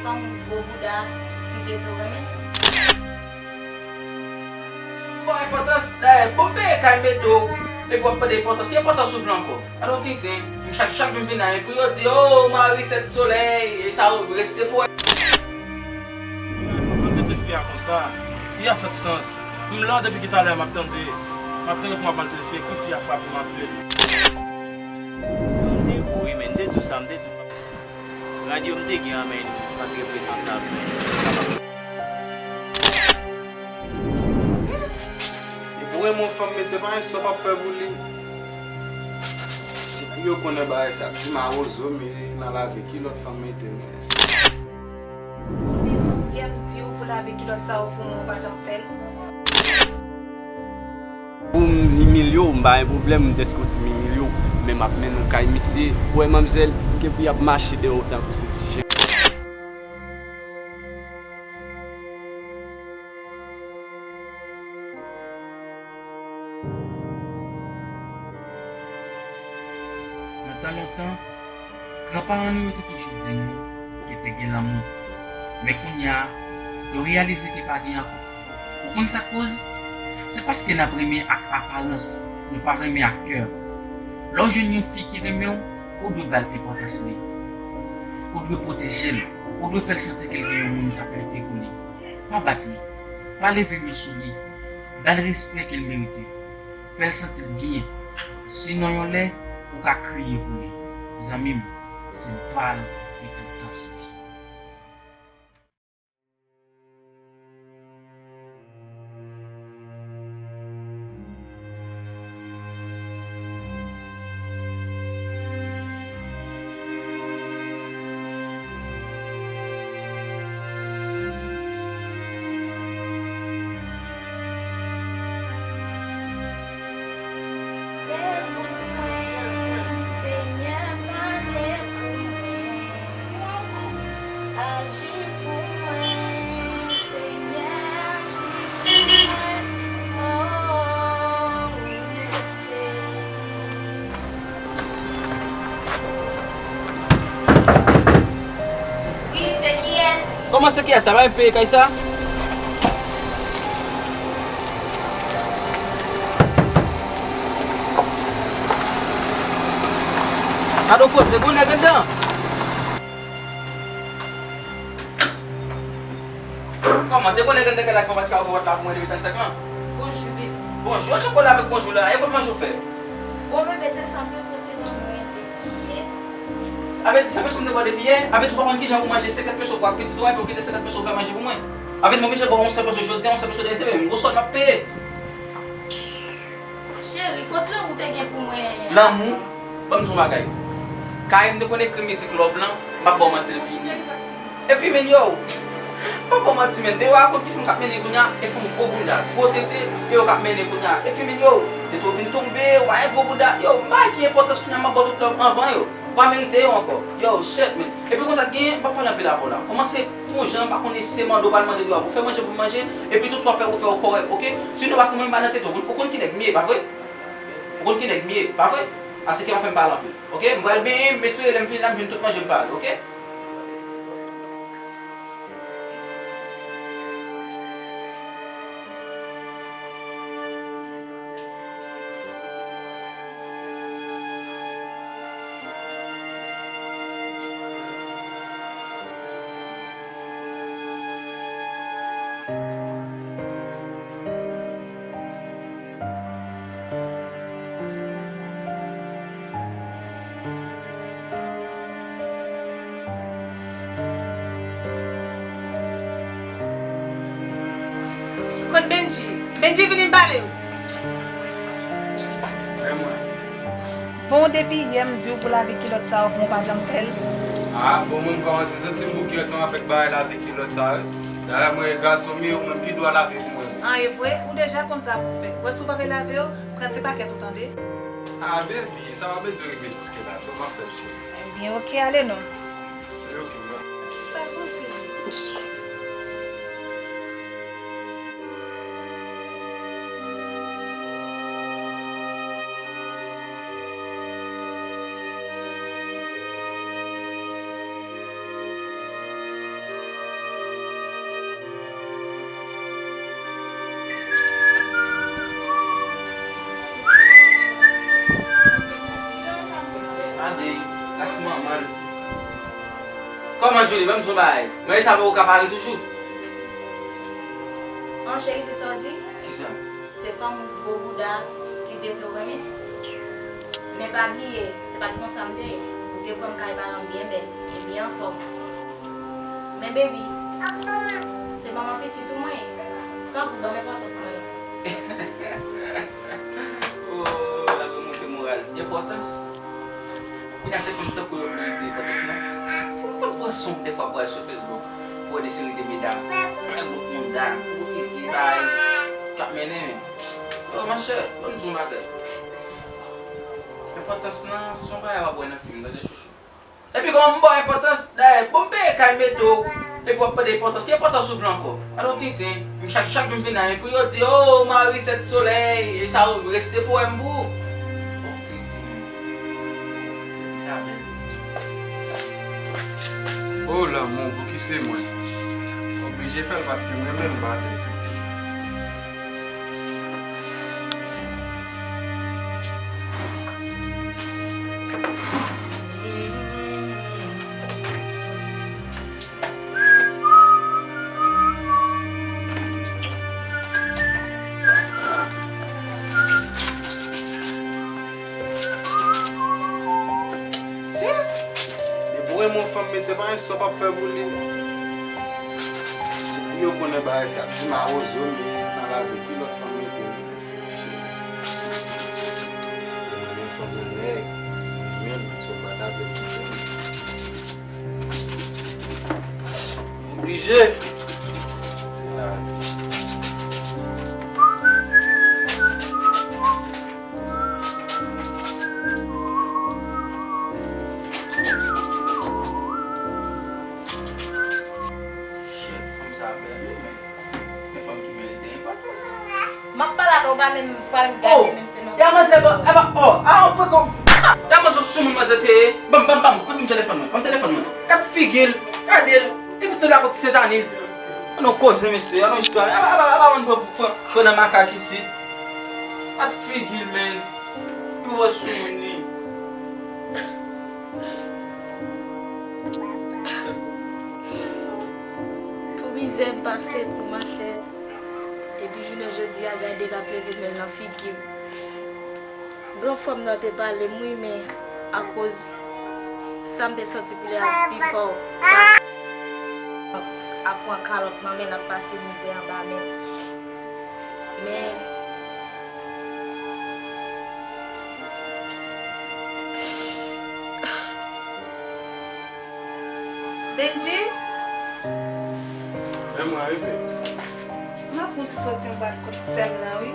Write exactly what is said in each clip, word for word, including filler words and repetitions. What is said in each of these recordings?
Yon gwo bouda, ti tete w renmen. Bon, enpòtans, dayè, bon, m peye kay m mete w, epi w ap mande enpòtans. Ki enpòtans ou vle ankò? Alò, tenten, chak, chak jou m vin la, e pou yo di, "Oh, mari sèt solèy," e sa yo reste pou. Mwen, mwen, mwen, tete fi a konsa. Li a fèt sans. M la depi ki talè m ap tande. M ap tande pou m ap mal tete fi, epi fi a frape m anpil. M te wi, men m te di w sa, m te di w. Radyo m te gen an, men li pa t reprezantab, men li pa t. Depi w renmen yon fanm, men se pa yon sa w p ap fè pou li. Si nèg yo konnen bagay sa, di mawozo m ye nan lave kilòt fanm mete m. Depi yè m di w pou lave kilòt sa yo pou mwen, ou pa janm fè l. Pou m imilye w, m pa gen pwoblèm, dèske w di m imilye w, men m ap mennen w kay misye. Ou wè manmzèl, m gen pou y ap mache dèyè w tankou se ti chen. Nan tan lontan, granparan nou yo te toujou di nou ke te gen lanmou. Men kounye a, yo reyalize ke pa gen ankò. Ou konn sa k koz? Se paske n ap renmen ak aparans, nou pa renmen ak kè. Lè w jwenn yon fi ki renmen w, ou dwe ba l enpòtans li. Ou dwe pwoteje l. Ou dwe fè l santi ke l gen yon moun k ap lite pou li. Pa bat li. Pa leve men sou li. Ba l respè ke l merite. Fè l santi l byen. Sinon, yon lè, ou ka kriye pou li. Zanmi m, se l pa l enpòtans li. Lè pou mwen, Senyè, pale pou mwen. Aji pou mwen, Senyè, aji pou mwen. Oh, wi, se. Wi, se kiyès? Kòman se kiyès la? Pa menm peye kay sa? Gade yon koze, gon nèg anndan. Kòman, te gon nèg anndan kay la k fè w pa t ka ouvri pòt la pou mwen depi trannsèt lan? Bonjou, bebe. Bonjou, an jan w pale avèk bonjou la, e kot manje w fè? Bon, bebe, se san peso te nan mwen depi yè. Sa vle di san peso m te ba w depi yè? Sa vle di w pa konn kijan pou manje senkant peso pou ak pitit ou an, epi w kite senkant peso w fè manje pou mwen? Sa vle di m oblije ba w yon san peso jodi a, yon san peso demen, se menm gwo sòl m ap peye. Cheri, kot lanmou te gen pou mwen an? Lanmou? Ban m di w yon bagay. Kay m te konn ekri mizik love lan, m ap ba w manti l fini. Epi men yo, m ap ba w manti men, deyò a konn ki fanm k ap mennen kounye a, e fanm gwo bounda, gwo tete, e yo k ap mennen kounye a. Epi men yo, tete w vin tonbe, w a gen gwo bounda, yo, m pa wè ki enpòtans kounye a, m ap ba w tout love anvan yo. Ou pa merite yo ankò. Yo, shit, man. Epi konsa k genyen, m p ap pale anpil avè w la. Kòmanse fè yon jan, m pa konnen si se mande w pral mande dwa pou fè manje pou manje, epi tout sa w fè, ou fè w kòrèk, oke? Sinon, pase mwen m pa nan tete w, ou konn ki nèg m ye, pa vre? Ou konn ki nèg m ye, pa vre? Asèke pa fè m pale anpil, oke? M pral benyen, m espere lè m fini la, m jwenn tout manje m pare, oke? Kot Bendji? Bendji, vini m pale w. Bon, depi yè m di w pou lave kilòt sa yo pou mwen, w pa janm fè l. Ah, bon, mwen m kòmanse santi m bouke ansanm avèk bagay lave kilòt sa yo. Dayè, mwen gason m ye, ou menm ki dwe lave pou mwen. An, e vre? Ou deja konn sa pou w fè. Wè, si w pa vle lave yo, pran ti pakèt ou, tande. Ah, baby, sa pa bezwen rive jiske la, sa w ap fè l, cheri. Ebyen, oke, ale non. Sa konsa. Kòman, Julie? Ban m di w yon bagay. Mwen sa pa ou ka pare toujou? An, cheri, se sa w di? Kisa? Se fanm gwo bouda, ti tete w renmen? Men pa bliye, se pa t konsa m te ye. Ou te pran m kay paran m byen bèl e byen anfòm. Men baby, se manman pitit ou mwen ye. Tanpri, ban m enpòtans mwen. Oh, l ap remonte moral. Enpòtans? Kounya se fanm tankou yo pou li te enpòtans non. Ou konn pran son dèfwa pou al sou Facebook pou wè de seri de medam, bèl bout mouda, gwo tete, bay, k ap mennen men. Yo, monchè, ban m di w yon bagay. Enpòtans lan, se yon bagay w ap wè nan fim, tande chouchou. Epi kòman m ba w enpòtans? Dayè, bon, m peye kay m mete w, epi w ap mande enpòtans. Ki enpòtans ou vle ankò? Gade yon tenten. Chak, chak jou m vin la, epi yo di, "Oh, mari sèt solèy." E sa yo resite powèm pou ou. Bon, tenten. Tenten sa bèl. Oh, lanmou, pouki se mwen? Oblije fè l paske mwen menm m pa tenten. Si? Depi w renmen yon fanm, men se pa yon sa w p ap fè pou li. Si nèg yo konnen bagay sa, ti mawozo m ye nan lavi, ki lòt fanm mete m? Mèsi, cheri. Mwen renmen fanm nan nèg, mwen renmen l, men se w pa ta vle kite m. Oblije. Se lavi. Shit, fanm sa bèl wi, men. Men fanm ki merite enpòtans. M ap pale avè w, ou pa menm pral gade menm se non. Ya manzè bon, e pa, oh, a yon frekon. Ya manzè sou moun manzè te ye. Ban m, ban m, ban m, fout m telefòn mwen, ban m telefòn mwen. Kat figi l, gade l. Li fout sanble ak yon ti sentaniz. An nou koze, mesye, an nou istwa. A pa, a pa, a pa, pran, pran, pran nan makak isit. Kat figi l, men. Li wè sou moun li. Pou mizè m pase pou mastè. Epi jounen jodi a, gade l ap leve men l nan figi m. Gran frè m nan te pale m wi, men akoz sa m te santi pou li a pi fò, ap pran kalòt nan men l, ap pase mizè anba men l. Men Benji? Men mwen wi, baby. M ap fè yon ti soti, m pral kot sè m nan wi.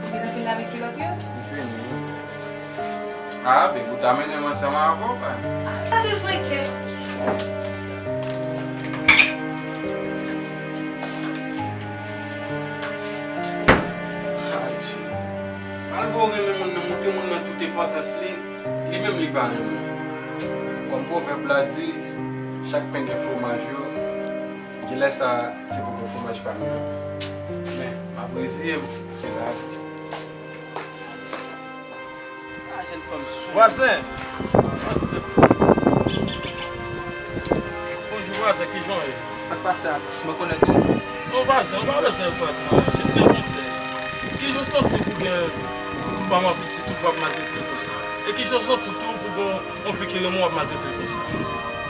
Ou fin anpil avèk kilòt yo? M fini wi. Ah, baby, ou ta mennen m ansanm avè w, pa? Ah, sa bezwen kè. Adje. Malgre w renmen moun nan, montre moun nan tout enpòtans li, li menm li pa renmen w. Kòm pwovèb la di, chak pen gen fwomaj yo, genlè sa se poko fwomaj pa m nan. Men, m ap reziye m, se lavi. Ah, jèn fanm sou. Vwazen! Bonjou, vwazen, kijan w ye? Sa k pase, atis? Mwen konnen tou. Non, vwazen, ou pa bezwen rekonèt mwen. Jis yon konsèy. Kijan w santi pou gen manman pitit ou pou w ap maltrete l konsa? E kijan w santi tou pou gen yon fi ki renmen w ap maltrete l konsa?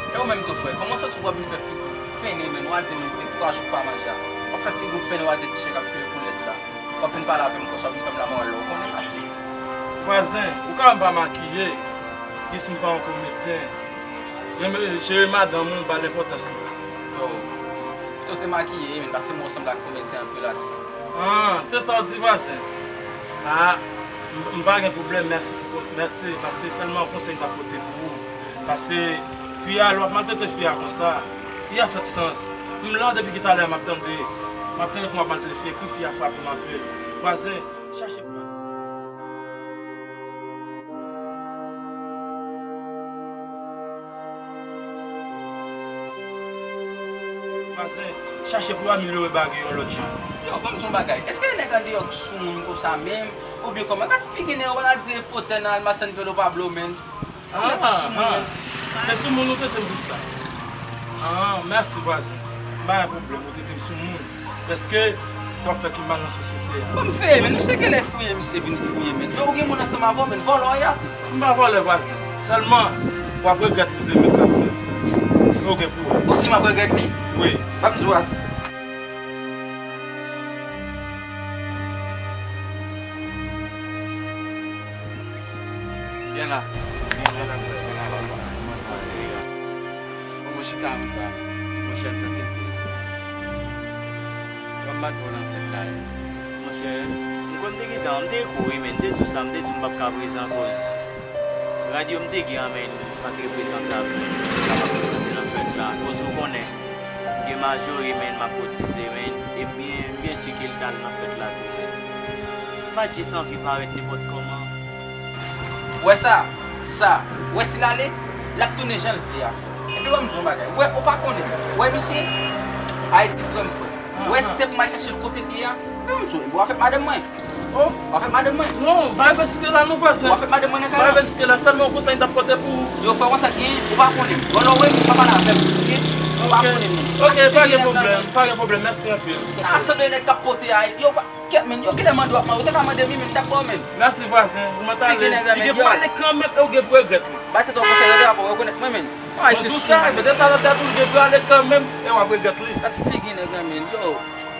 E ou menm tou, frè, kòman w santi w ap vin fè figi w fennen, men w a di m gen twa jou w pa manje a? W ap fè figi w fennen, w a di ti chen k ap kriye pou lèt la. W ap vin pale avè m konsa, w vin fè m lamòral la, ou konnen, atis. Vwazen, ou ka wè m pa makiye, jis m pa yon komedyen. Renmen, jere madanm ou, ba l enpòtans li. Yo, pito w te makiye, men, paske mwen w sanble ak komedyen anpil, atis. Ah, se sa w di, vwazen? Ah, m, m pa gen pwoblèm, mèsi pou, mèsi, paske se sèlman yon konsèy m t ap pote pou ou. Paske fi a, lè w ap maltrete fi a konsa, li a fèt sans. M la depi talè a m ap tande. M ap tande kòman w ap maltrete fi a, ekri fi a frape m anpil. Vwazen, chache pou Vwazen, chache pou w amelyore bagay yo yon lòt jan. Yo, ban m di w yon bagay. Èske nèg andeyò k sou moun konsa menm? Oubyen kòman? Gad figi nèg yo, w a di potè nan almasèn pèlo pa blo, menn. Nèg sou moun. Ah, se sou moun ou tete m pou sa. Ah, mèsi vwazen. M pa gen pwoblèm, ou trete m sou moun. Èske w ap fè ki mal nan sosyete a? Bon, m feye, men misye genlè fouye, misye vin fouye, men. Yo, ou gen moun ansanm avè w, men vòlè w ye, atis. M pa vòlè, vwazen. Sèlman, w ap regrèt li demen kanmenm. Ou gen pou wè. Bon, si m ap regrèt li? Wi. Ban m di w, atis. Byen la. Byen la, frè. Byen la, frè. Kòman w ye? Bon, mwen chita konsa. Monchè, m santi m tris, wi. Kòm m pa t bon nan fèt la, wi. Monchè, m kwè m te gentan, m te kouri, men m te di w sa, m te di w m p ap ka prezan akoz rad yo m te gen an, men, pa t reprezantab, men, m pa t ka prezante nan fèt la. Akoz ou konnen, m gen majori, men, m ap kotize, men, e m byen, m byen si ke l t al nan fèt la tou, men. M pa t jis anvi parèt nenpòt kòman. Ou wè sa? Sa. Ou wè si l ale, l ap tounen jan l vle a. Epi wè m di w yon bagay. Ou wè, ou pa konnen. Ou wè misye? Ayiti frè m frè. Ou wè si se pou m al chache l kote l ye a? Epi wè m di w, w a fè madanm mwen. Oh. W a fè madanm mwen. Non, pa vin site la non, vwazen. W a fè madanm mwen nan kay la. Pa vin site la, sèlman yon konsèy m t ap pote pou ou. Yo, frè, konn sa k genyen, ou pa konnen m. Bon, lè w wè m, pa pale avè m, oke? Ou pa konnen m. Oke, pa gen pwoblèm, pa gen pwoblèm. Mèsi anpil. Sa sanble nèg k ap pote a, yo pa Kèt, men, yo genlè mande w ap mande, ou te ka mande m wi, men, m t ap ba w, men. Mèsi, vwazen. Ou mèt ale. Li gen pou ale kanmenm e ou gen pou regrèt li. Bay tèt ou konsèy, yo te ap rekonèt mwen, men. Bon, tou sa, mete sa nan tèt ou, li gen pou ale kanmenm e w ap regrèt li. Gad figi nèg la, men. Yo,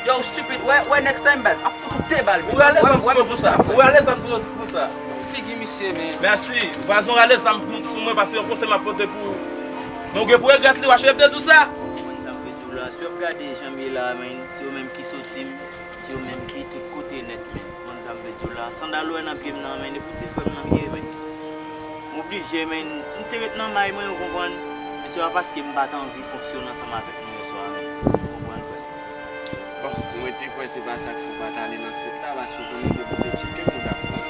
yo, stupid. Wè, wè, next time, baz. Ap fout ou de bal, men. Ou rale zam sou mwen pou sa. Ou rale zam sou mwen pou sa. Figi misye, men. Mèsi. Vwazen, ou rale zam sou mwen paske yon konsèy m ap pote pou ou. Men ou gen pou regrèt li, w a cheve m te di w sa. Ou konn sa m vle di w la. Si w ap gade jan m ye la, men, se ou menm ki soti m. Se yo menm ki tout kote nèt, men. Konn sa m vle di w la. Sandal ou wè nan pye m nan, men, e pou ti frè m nan m ye, men. M oblije, men. M te ret nan may mwen, ou konprann? Men se pa paske m pa t anvi fonksyone ansanm avèk nou yèswa, men. Ou konprann, frè m? Bon, mwen te kwè se pa sa k fè w pa t ale nan fèt la, paske w konnen gen pou te tcheke pou dat la.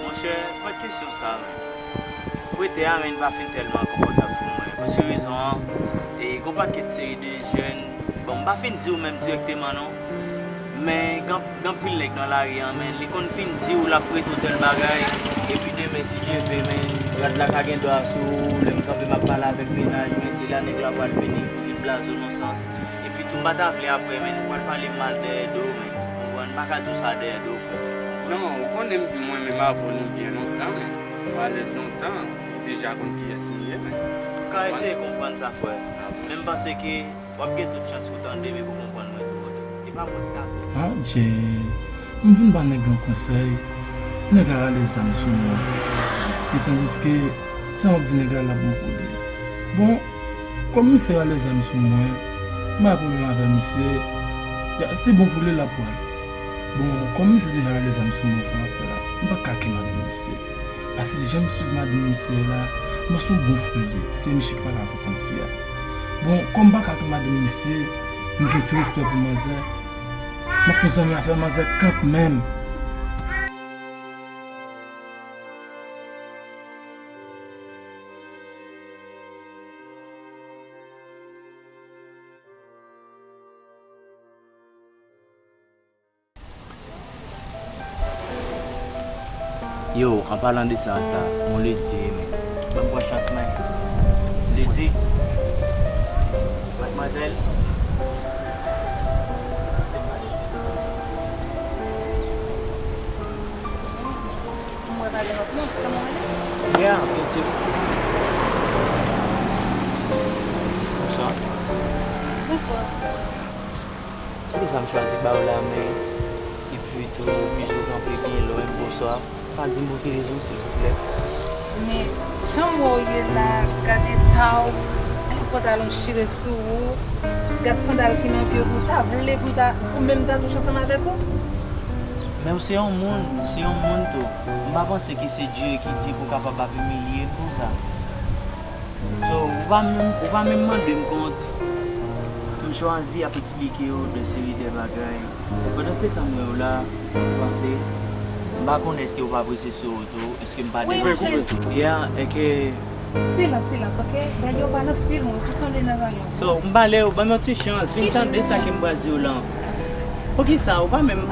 Monchè, pa t kesyon sa, men. Prete a, men, pa fin tèlman konfòtab pou mwen. Paske rezon an, e, gon pakèt seri de jèn Bon, m pa fin di w menm dirèkteman non. Men gen, gen anpil nèg nan lari a, men, li konn fin di w l ap prete w tèl bagay. Epi demen, si Dye vle, men, rad la ka gen dwa sou ou. Lè m kanpe, m ap pale avèk mennaj mwen, se la nèg la pral vini, vin blaze w nan sans. Epi tou, m pa ta vle apre, men, ou pral pale m mal dèyè do w, men. Ou konprann? M pa ka di w sa dèyè do w, frè m. Non, ou konnen m, mwen menm avè w nou byen lontan, men. Nou alèz lontan, ou deja konn kiyès m ye, men. M ka eseye konprann sa, frè. Men m panse ke W ap gen tout chans pou tande m epi w konprann mwen tou, oke? E pa mwen ki ta fè. Ah, Jay, m vin ba nèg lan konsèy, nèg la rale zam sou mwen. E tandiske, sa w ap di nèg la, l ap bon pou li. Bon, kòm misye rale zam sou mwen, m pa gen pwoblèm avè misye, se bon pou li, l ap pran. Bon, kòm misye deja rale zam sou mwen, sa m ap fè la? M pa ka kenbe avèk misye. Paske jan m swiv madanm misye la, m panse yon bon frè l ye. Se misye ki pa ka konprann fi a. Bon, kòm m pa ka konn madanm misye, m gen ti respè pou manzè. M ap fè zanmi avè manzè kanmenm. Yo, an palan de sa, sa, yon ledi, men. Ban m pran chans mwen. Ledi. Madmwazèl. Mwen pale avèk nou, se mwen. Yeah, byen si. Bonswa. Bonswa. Poukisa m chwazi ba w la, men epi tou, plis ou kanpe byen lwen, bonswa. Pa di m pou ki rezon, silvouplè. Men, jan m wè w ye la, gad eta w, gad pantalon chire sou ou, gad sandal ki nan pye w, ou ta vle pou ta, ou menm ta touche ansanm avèk ou? Men w se yon moun, w se yon moun tou. M pa panse ke se Dye ki di pou w kapab ap imilye konsa. So, ou pa menm, ou pa menm mande m kont. M chwazi ap eksplike w de seri de bagay. Pandan se tan m wè w la, m panse, m pa konnen èske w pa prese sou wout ou, èske m pa deranje w? Yeah, èske Silans, silans, oke? Dèyè w pa nan stil mwen, ou sanble nan ranyon. So, m pale w, ban m yon ti chans, vin tande sa ke m pral di w lan. Poukisa, ou pa menm